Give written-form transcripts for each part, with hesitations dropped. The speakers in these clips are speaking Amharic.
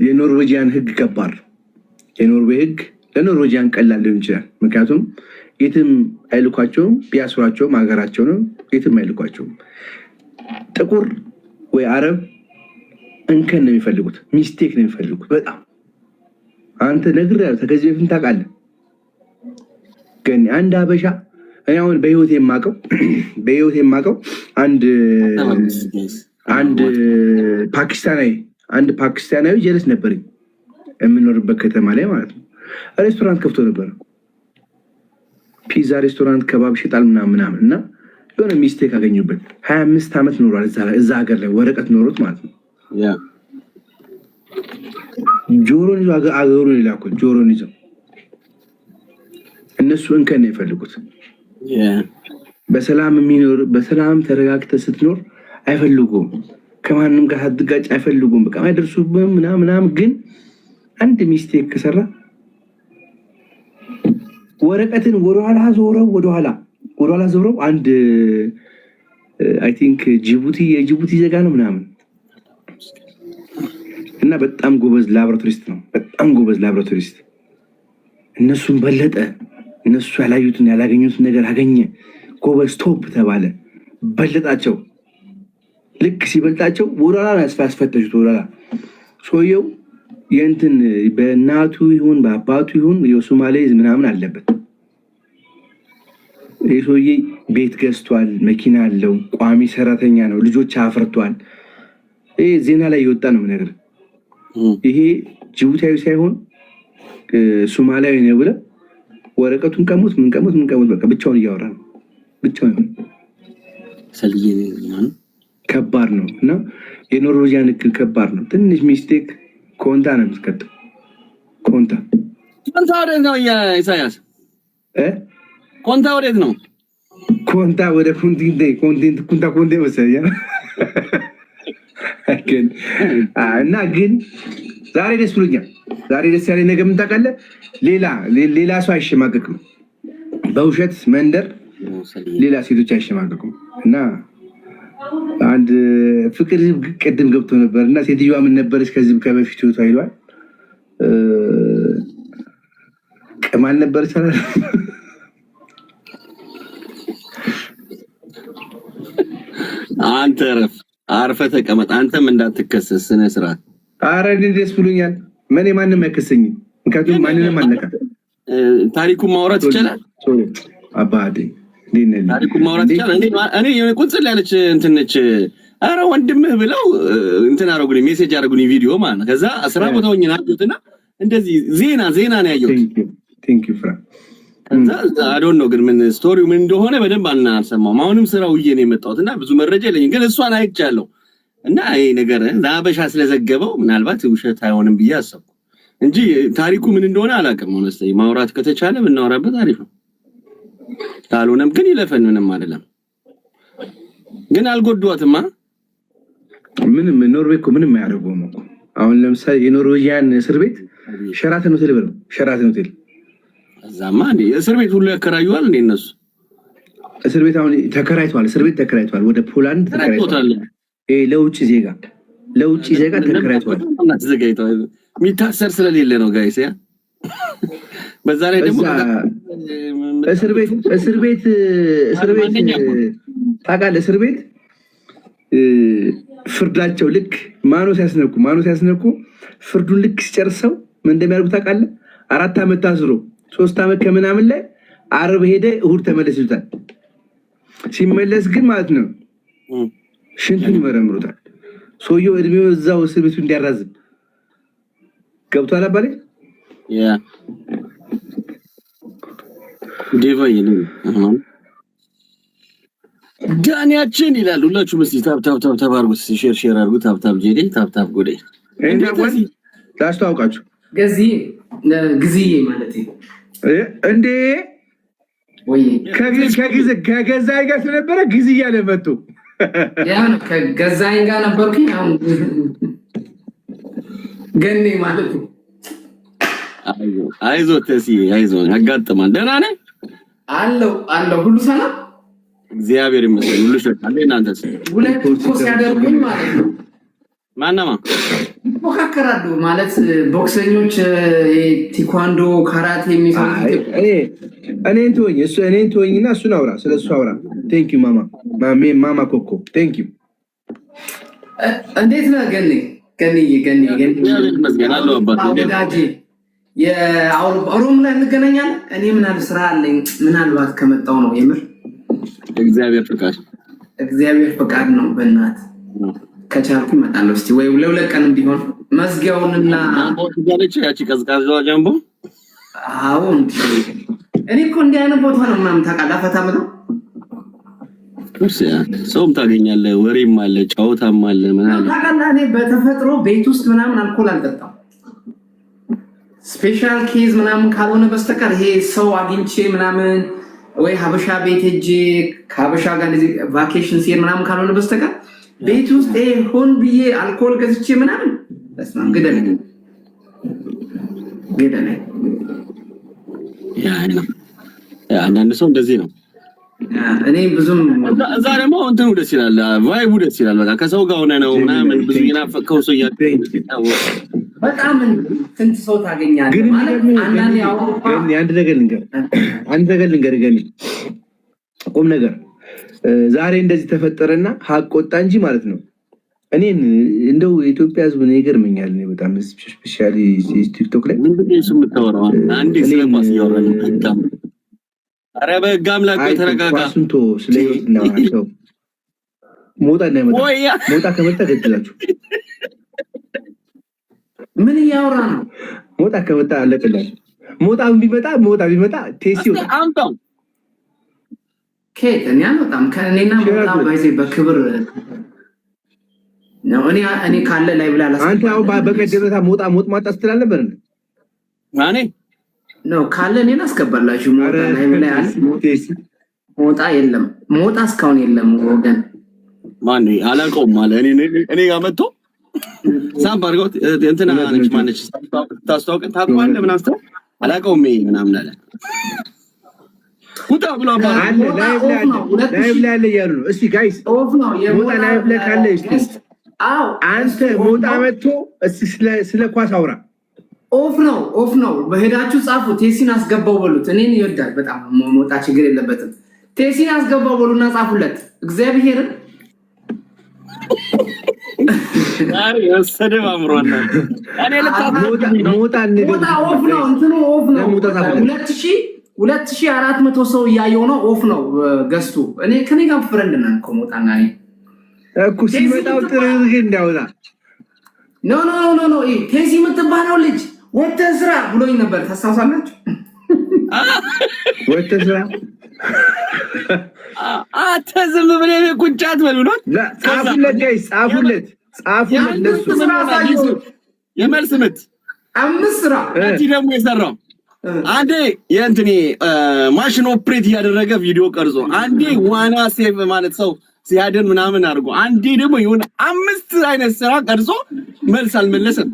የ Norwegian ህግ ከባድ ነው። የኖርዌይ ህግ ለ Norwegian ቀላል ሊሆን ይችላል። ምክንያቱም የትም አይልኳቸውም፣ ቢያስሯቸውም ሀገራቸው ነው፣ የትም አይልኳቸውም። ጥቁር ወይ አረብ እንከን ነው የሚፈልጉት፣ mistake ነው የሚፈልጉት። በጣም አንተ ነግሬሃለሁ፣ ከዚህ በፊትም ታውቃለህ። ግን አንድ አበሻ እኔ አሁን በህይወቴ የማውቀው አንድ ፓኪስታናዊ፣ አንድ ፓኪስታናዊ ጀለስ ነበረኝ የምኖርበት ከተማ ላይ ማለት ነው። ሬስቶራንት ከፍቶ ነበር። ፒዛ ሬስቶራንት፣ ከባብ ይሸጣል ምናምን ምናምን እና የሆነ mistake አገኙበት። 25 ዓመት ኖሯል እዛ ሀገር ላይ፣ ወረቀት ኖሮት ማለት ነው። ጆሮን ይዞ አገሩን ይላኩት፣ ጆሮን ይዘው። እነሱ እንከን ነው የፈልጉት። በሰላም የሚኖር፣ በሰላም ተረጋግተህ ስትኖር አይፈልጉም። ከማንም ጋር ሳትጋጭ አይፈልጉም። በቃ አይደርሱብህም ምናምን ምናምን። ግን አንድ mistake ከሰራ ወረቀትን ወደኋላ ዞረው፣ ወደኋላ ዞረው አንድ I think ጅቡቲ፣ የጅቡቲ ዜጋ ነው ምናምን እና በጣም ጎበዝ laboratorist ነው። በጣም ጎበዝ laboratorist። እነሱን በለጠ። እነሱ ያላዩትን ያላገኙትን ነገር አገኘ። ጎበዝ፣ top ተባለ። በለጣቸው። ልክ ሲበልጣቸው ወደኋላ ያስፈተሹት። ወደኋላ ሰውየው የእንትን በእናቱ ይሁን በአባቱ ይሁን የሶማሌ ምናምን አለበት። ይህ ሰውዬ ቤት ገዝቷል፣ መኪና አለው፣ ቋሚ ሰራተኛ ነው፣ ልጆች አፍርቷል። ይሄ ዜና ላይ የወጣ ነው ነገር። ይሄ ጅቡቲያዊ ሳይሆን ሶማሊያዊ ነው ብለህ ወረቀቱን ቀሙት፣ ምን ቀሙት፣ ምን ቀሙት፣ በቃ ብቻውን እያወራ ነው። ብቻውን ከባድ ነው እና የ Norwegian ህግ ከባድ ነው። ትንሽ mistake ኮንታ ነው የምትከተው። ኮንታ። ኮንታ ወዴት ነው ኢሳያስ? ኮንታ ወዴት ነው? ኮንታ ወደ ኮንቲንቴ ኮንቲንት ኩንታ ኮንቴ መሰለኝ። እና ግን ዛሬ ደስ ብሎኛል። ዛሬ ደስ ያለኝ ነገር ምን ታውቃለህ? ሌላ ሌላ ሰው አይሸማቀቅም። በውሸት መንደር ሌላ ሴቶች አይሸማቀቁም። እና አንድ ፍቅር ቅድም ገብቶ ነበር እና ሴትዮዋ ምን ነበረች ከዚህ ከበፊት ህይወቷ ይሏል፣ ቅማል ነበረች አላለም? አንተ ረፍ፣ አርፈህ ተቀመጥ። አንተም እንዳትከሰስ ስነ ስርዓት። አረ እኔ ደስ ብሎኛል። እኔ ማንም አይከሰኝም፣ ምክንያቱም ማንንም አልነካም። ታሪኩን ማውራት ይቻላል። አባቴ። ታሪኩን ማውራት ይቻላል። እኔ የሆነ ቁንጽል ያለች እንትን ነች። አረ ወንድምህ ብለው እንትን አደረጉልኝ፣ message አደረጉልኝ፣ ቪዲዮ ማለት ነው። ከዛ ስራ ቦታ ሆኜ አየሁትና እንደዚህ ዜና ዜና ነው ያየሁት። Thank you ፍራ። ከዛ I don't know ግን ምን story ው ምን እንደሆነ በደንብ አልሰማሁም። አሁንም ስራው ውዬ ነው የመጣሁት እና ብዙ መረጃ የለኝም፣ ግን እሷን አይቻለሁ እና ይሄ ነገር ለአበሻ ስለዘገበው ምናልባት ውሸት አይሆንም ብዬ አሰብኩ እንጂ ታሪኩ ምን እንደሆነ አላውቅም። Honestly ማውራት ከተቻለ ብናወራበት አሪፍ ነው። ካልሆነም ግን ይለፈን፣ ምንም አይደለም። ግን አልጎዷትማ። ምንም ኖርዌይ እኮ ምንም አያደርጉም እኮ። አሁን ለምሳሌ የ Norwegian እስር ቤት ሸራተን ሆቴል ብለው፣ ሸራተን ሆቴል። እዛማ እንዴ እስር ቤት ሁሉ ያከራዩዋል እንዴ እነሱ? እስር ቤት አሁን ተከራይተዋል። እስር ቤት ተከራይተዋል። ወደ ፖላንድ ተከራይተዋል። ይሄ ለውጭ ዜጋ ተከራይተዋል። ተዘጋጅተዋል። የሚታሰር ስለሌለ ነው guys። Yeah፣ በዛ ላይ ደግሞ እስር ቤት ታውቃለህ፣ እስር ቤት ፍርዳቸው ልክ ማኖ ሲያስነኩ ፍርዱን ልክ ሲጨርሰው ምን እንደሚያደርጉ ታውቃለህ? 4 ዓመት ታስሮ 3 ዓመት ከምናምን ላይ አርብ ሄደ እሁድ ተመለስ ይሉታል። ሲመለስ ግን ማለት ነው ሽንቱን ይመረምሩታል። ሰውየው እድሜው እዛው እስር ቤቱ እንዲያራዝም። ገብቷል አባሌ? Yeah፣ ዴቫ ዳንያችን ይላል። ሁላችሁም እስኪ tap tap tap tap አድርጉት፣ share share አድርጉ። Tap tap ጄዴ፣ tap tap ጎዴ። ላስተዋውቃችሁ። ገዚ ጊዜዬ ማለት ነው። እንዴ! ወይ! ከገዛኝ ጋር ስለነበረ ጊዜ እያለ መጡ። ያ ነው፣ ከገዛኝ ጋር ነበርኩኝ። አሁን ገኔ ማለት ነው። አይዞ ተስዬ፣ አይዞ፣ ያጋጥማል። ደህና ነህ? አለው አለው፣ ሁሉ ሰላም። እግዚአብሔር ይመስገን ሁሉ ሸ አለ። እናንተስ? ሁለት እኮ ሲያደርጉኝ ማለት ነው። ማነማ? ይፎካከራሉ ማለት ቦክሰኞች፣ ቴኳንዶ፣ ካራቴ የሚሰሩት። እኔን ትወኝ፣ እሱ እኔን ትወኝና እሱን አውራ፣ ስለ እሱ አውራ። Thank you ማማ ማሜ፣ ማማ ኮኮ፣ thank you። እንዴት ነህ ገኔ? ገንዬ፣ ገኔ፣ ገኔ። ይመስገን አለው አባት። ወዳጄ፣ የአውሮፓ ሮም ላይ እንገናኛለን። እኔ ምናል ስራ አለኝ፣ ምናልባት ከመጣው ነው የምር። እግዚአብሔር ፍቃድ። እግዚአብሔር ፈቃድ ነው። በእናት ከቻልኩ እመጣለሁ። እስኪ ወይ ለ2 ቀንም ቢሆን መዝጊያውንና ጃምቦ ትያለች፣ ያቺ ቀዝቃዛዋ ጃምቦ። አዎ፣ እንዲ እኔ እኮ እንዲህ አይነት ቦታ ነው ምናምን ታውቃለህ፣ ፈታ ምለው። ሰውም ታገኛለህ፣ ወሬም አለ፣ ጨዋታም አለ፣ ምን አለ። ታውቃለህ፣ እኔ በተፈጥሮ ቤት ውስጥ ምናምን አልኮል አልጠጣም። Special case ምናምን ካልሆነ በስተቀር ይሄ ሰው አግኝቼ ምናምን ወይ ሀበሻ ቤት ሄጄ ከሀበሻ ጋር እንደዚህ vacation ሲሄድ ምናምን ካልሆነ በስተቀር ቤት ውስጥ ይሄ ሆን ብዬ አልኮል ገዝቼ ምናምን በስመ አብ፣ ግደለኝ ግደለኝ። ያ ነው። አንዳንድ ሰው እንደዚህ ነው። እኔ ብዙም እዛ ደግሞ እንትኑ ደስ ይላል፣ vibe ኡ ደስ ይላል። በቃ ከሰው ጋር ሆነ ነው ምናምን፣ ብዙ የናፈቅከው ሰው እያለ በጣም ስንት ሰው ታገኛለህ ግን ማለት አንዳንድ የአውሮፓ አንድ ነገር ልንገር፣ አንድ ነገር ልንገር ገኒ፣ ቁም ነገር። ዛሬ እንደዚህ ተፈጠረና ሀቅ ወጣ እንጂ ማለት ነው። እኔን እንደው የኢትዮጵያ ሕዝብ ነው ይገርመኛል። እኔ በጣም especially ቲክቶክ ላይ ምንድን ነው እሱ የምታወራው? አንዴ ስለ ኳስ እያወራን ነው። ህግ አምላክ! ኧረ በህግ አምላክ ቆይ ተረጋጋ። ኳሱን ተወው፣ ስለ ህይወት እናውራ። ሰው ሞጣ እንዳይመጣ ወያ ሞጣ ከመጣ ገድላችሁ። ምን እያወራ ነው? ሞጣ ከመጣ አለቀላችሁ። ሞጣ ቢመጣ ቴሲ ይወጣል። አምጣው። ከየት? እኔ አልወጣም። ከእኔና ሞጣ ባይዜ በክብር ነው። እኔ ካለ ላይ ብላ አንተ አሁን በቀደም ዕለት ሞጣ ሞጥ ማጣ ስትል አልነበር እንዴ? እኔ ነው ካለ እኔን አስገባላችሁ። ሞጣ ላይ ላይ አለ። ቴሲ። ሞጣ የለም። ሞጣ እስካሁን የለም ወገን። ማን አላውቀውም አለ። እኔ ጋር መጥቶ ሳምፕ አድርገው እንትና ነች ማነች ታስተዋውቀን ታውቀዋለህ ምናምን ስትለው አላውቀውም ይሄ ምናምን አለ። ውጣ ብሎ አባረረው። አለ፣ live ላይ አለ፣ live ላይ አለ እያሉ ነው። እስቲ guys off ነው። ሞጣ live ላይ ካለ እስቲ አዎ። አንተ ሞጣ መጥቶ እስቲ ስለ ኳስ አውራ። Off ነው፣ off ነው። በሄዳችሁ ጻፉ። ቴሲን አስገባው በሉት። እኔን ይወዳል በጣም ሞጣ፣ ችግር የለበትም። ቴሲን አስገባው በሉና ጻፉለት። እግዚአብሔርን። ዛሬ መሰደብ አምሮናል። እኔ ሞጣ ሞጣ off ነው፣ እንትኑ off ነው። ለሞጣ ጻፉለት። 2400 ሰው እያየው ነው። Off ነው ገዝቱ። እኔ ከኔ ጋር friend ነን እኮ ሞጣና እኔ። እኮ ሲመጣው ጥርግ እንዳውላ። No, no, no, no፣ ቴሲ የምትባለው ልጅ ወጥተህ ስራ ብሎኝ ነበር። ታስታውሳላችሁ? ወጥተህ ስራ። አንተ ዝም ብለህ ቁጭ አትበል ብሎት። ጻፉለት፣ guys፣ ጻፉለት፣ ጻፉለት ለሱ። ስራ አሳየሁት። የመልስ ምት። አምስት ስራ። እቲ ደግሞ የሰራው አንዴ የእንትኔ ማሽን operate እያደረገ ቪዲዮ ቀርጾ፣ አንዴ ዋና save ማለት ሰው ሲያድን ምናምን አድርጎ፣ አንዴ ደግሞ የሆነ አምስት አይነት ስራ ቀርጾ መልስ አልመለሰም።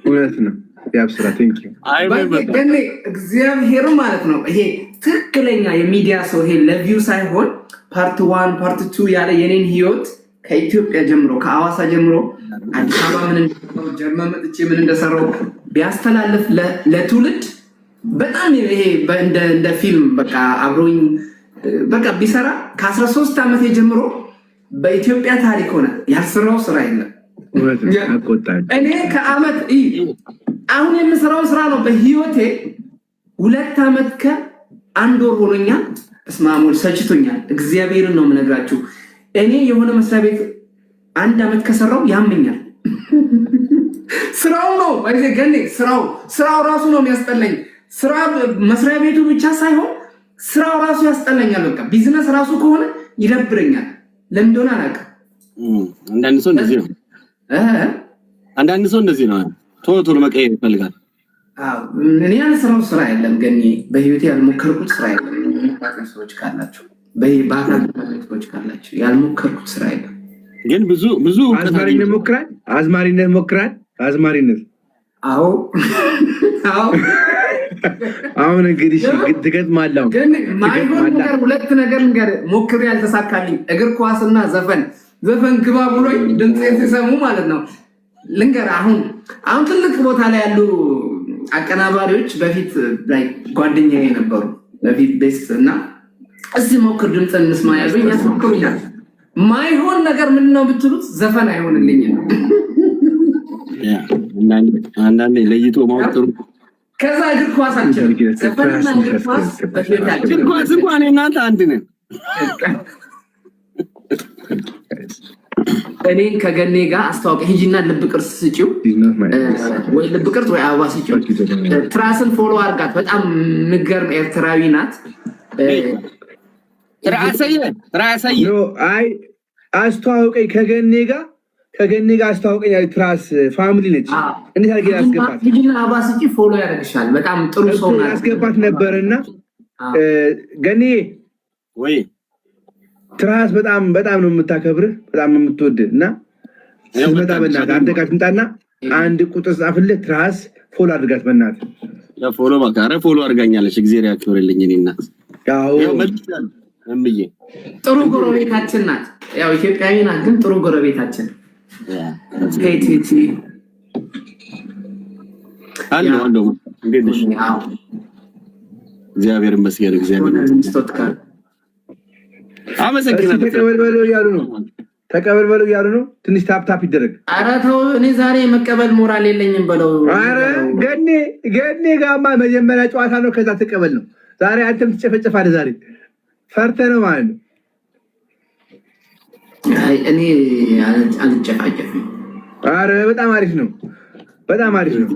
እውነት ነው። ያብ ስራ፣ thank you። አይ። ገኔ እግዚአብሔር ማለት ነው። ይሄ ትክክለኛ የሚዲያ ሰው፣ ይሄ ለ view ሳይሆን part one, part two ያለ የኔን ህይወት ከኢትዮጵያ ጀምሮ፣ ከአዋሳ ጀምሮ አዲስ አበባ ምን እንደሰራው፣ ጀርመን መጥቼ ምን እንደሰራው ቢያስተላልፍ ለትውልድ በጣም ይሄ እንደ ፊልም በቃ አብሮኝ በቃ ቢሰራ፣ ከ13 ዓመት ጀምሮ በኢትዮጵያ ታሪክ ሆነ ያልሰራው ስራ የለም። እውነት ነው። አቆጣኝ። እኔ ከአመት አሁን የምሰራው ስራ ነው። በህይወቴ 2 ዓመት ከ1 ወር ሆኖኛል። እስማሙል ሰልችቶኛል። እግዚአብሔርን ነው የምነግራችሁ። እኔ የሆነ መስሪያ ቤት አንድ አመት ከሰራው ያመኛል። ስራው ነው ገኔ፣ ስራው ራሱ ነው የሚያስጠላኝ። ስራ መስሪያ ቤቱ ብቻ ሳይሆን ስራው ራሱ ያስጠላኛል። በቃ ቢዝነስ ራሱ ከሆነ ይደብረኛል። ለምን እንደሆነ አላውቅም። አንዳንድ ሰው እንደዚህ ነው። አንዳንድ ሰው እንደዚህ ነው። ቶሎ ቶሎ መቀየር ይፈልጋል። እኔ ያልሰራው ስራ የለም ገኒ፣ በህይወቴ ያልሞከርኩት ስራ የለም። ሰዎች ካላችሁ፣ በአካል ሰዎች ካላችሁ ያልሞከርኩት ስራ የለም። ግን ብዙ ብዙ አዝማሪነት ሞክራል። አዝማሪነት ሞክራል። አዝማሪነት። አዎ። አሁን እንግዲህ ትገጥማለህ። ግን ማይሆን ነገር ሁለት ነገር ንገር ሞክሬ ያልተሳካልኝ እግር ኳስና ዘፈን። ዘፈን ግባ ብሎኝ ድምፄን ሲሰሙ ማለት ነው። ልንገርህ፣ አሁን ትልቅ ቦታ ላይ ያሉ አቀናባሪዎች በፊት like ጓደኛዬ ነበሩ፣ በፊት best እና እዚህ ሞክር፣ ድምፅ እንስማ ያሉኝ ያስሞክሩኛል። ማይሆን ነገር ምንድን ነው ብትሉት ዘፈን አይሆንልኝም። Yeah፣ አንዳንዴ ለይቶ ማወቅ ጥሩ። ከዛ እግር ኳስ አልችልም። ዘፈንና እግር ኳስ በህይወቴ እግር አልችልም። ኳስ እንኳን እናንተ አንድ ነን። እኔን ከገኔ ጋር አስተዋወቀ። ሂጂና ልብ ቅርጽ ስጪው፣ ወይ ልብ ቅርጽ ወይ አበባ ስጪው። ትራስን follow አርጋት። በጣም የምገርም ኤርትራዊ ናት። ትራሰየ ትራሰየ። No፣ አይ፣ አስተዋውቀኝ ከገኔ ጋር አስተዋውቀኝ። ትራስ family ነች። እንዴት አድርጌ ያስገባት? ሂጂና አበባ ስጪ፣ follow ያደርግሻል። በጣም ጥሩ ሰው ናት። ያስገባት ነበርና ገኔ ወይ ትራስ በጣም በጣም ነው የምታከብርህ፣ በጣም ነው የምትወድህ እና ስትመጣ በእናትህ አንተ ጋር ትምጣና አንድ ቁጥር ጻፍልህ። ትራስ follow አድርጋት በእናትህ። Follow በቃ፣ ኧረ follow አድርጋኛለች። እግዚአብሔር ያክብርልኝ። እኔ እናት አዎ። ያው መልሻለሁ እምዬ። ጥሩ ጎረቤታችን ናት። ያው ኢትዮጵያዊ ናት፣ ግን ጥሩ ጎረቤታችን። ቴቲ። አለሁ አለሁ። እንዴት ነሽ? እግዚአብሔር ይመስገን። እግዚአብሔር ይመስገን። እስኪ አመሰግናለሁ። ተቀበል በለው እያሉ ነው። ተቀበል በለው እያሉ ነው። ትንሽ tap tap ይደረግ። ኧረ ተው፣ እኔ ዛሬ የመቀበል ሞራል የለኝም በለው። አረ ገኔ ጋማ መጀመሪያ ጨዋታ ነው፣ ከዛ ተቀበል ነው። ዛሬ አንተም ትጨፈጨፋለህ። ዛሬ ፈርተህ ነው ማለት ነው። አይ፣ እኔ አልጨፋጨፍም። አረ በጣም አሪፍ ነው። በጣም አሪፍ ነው።